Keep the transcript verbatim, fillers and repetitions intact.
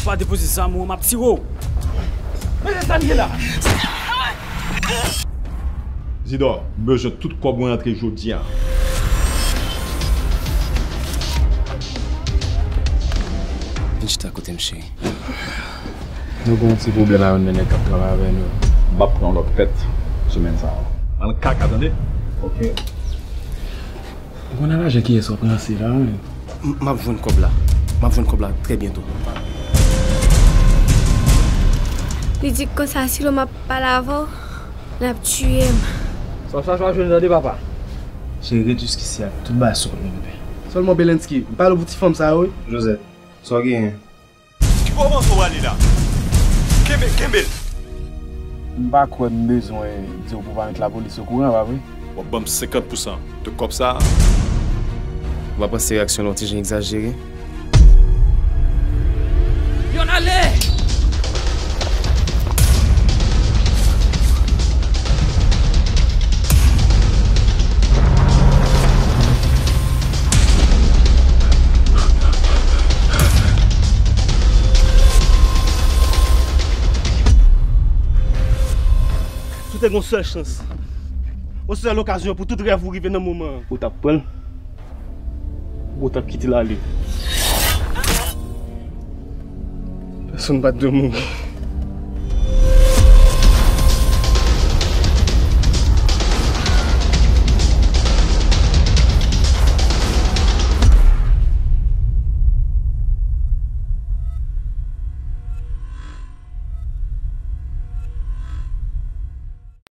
Pa depoze zam ou, m ap tire w. Mete sa m ye la. Zidò, m bezwen tout kòb mwen rantre jodi a. Vin chita kote m, cheri. Nou gen yon ti pwoblèm ak youn nan nèg k ap travay avè nou. M ap pran yon lòt pèt semèn sa a. Al kaka, tande? Ok. Ou konn a lajan kiyès w ap ranse la, wi. M, m ap jwenn kòb la. M ap jwenn kòb la trè byento. Li di konsa, si lòm ap pale avè w, l ap tiye m. Sa w chache w ap jwenn, tande, papa. Cheri, ret jiskisi a. Tout bagay sot, mon bebe. Sèlman, Belenski, m pale w pou ti fanm sa yo, wi. Josette, sa w genyen? Ki bò w panse w ale la? Kenbe, kenbe l! M pa kwè m bezwen di w pou w pa met lapolis okouran, pa vre? W ap ban m senkant pousan de kòb sa a. Ou pa panse reyaksyon l yon ti jan egzajere? Yonn ale! Si w te gen yon sèl chans, yon sèl okazyon pou tout rèv ou rive nan moman an, ou t ap pran l, ou t ap kite l ale. Pèsonn pa t dwe mouri.